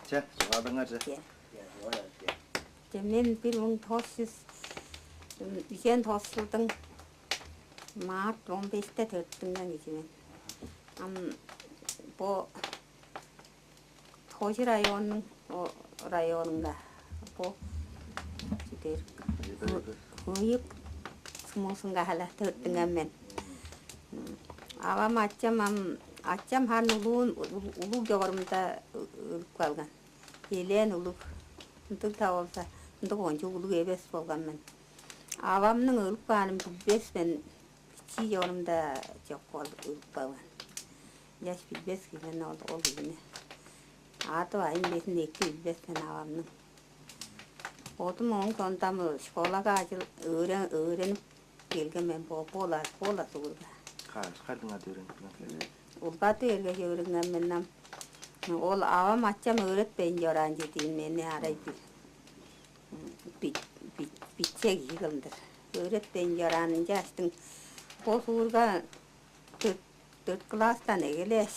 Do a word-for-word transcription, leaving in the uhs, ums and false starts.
Че, чугаалаңарже. Че. Че, мен бир муң тос чүс үжен тос чылдың март он беште төрүттүнген кижи мен. Ам бо Хожи районунуң, о, районунда бо чүдер Хыйык сумузунга хала төрүттүнген мен. Авам ачам ам ачам харын улуун улуг чогурумда өлүп калган. Элээн улуг ындыг-даа болза, ындыг ончуг улуг эвес болган мен. Авамның өлүп кааным билбес мен. Бичии чорумда чок болуп өлүп калган. Ынчаш билбес кижи мен ол ол кижини. Аадып айын безин эки билбес мен авамның. Бодум ооң сондам школага ажыл өөренип келген мен бо бола бола суурга. Каш кайдыңар өөренип келген? Улгады эрге өөренген мен нам. Ол авам ачам өөретпейн чораан чедиин мени арай бир биче кижи кылдыр. Өөретпейн чораан ынча аштың бо суурга төрт класстан эгелээш.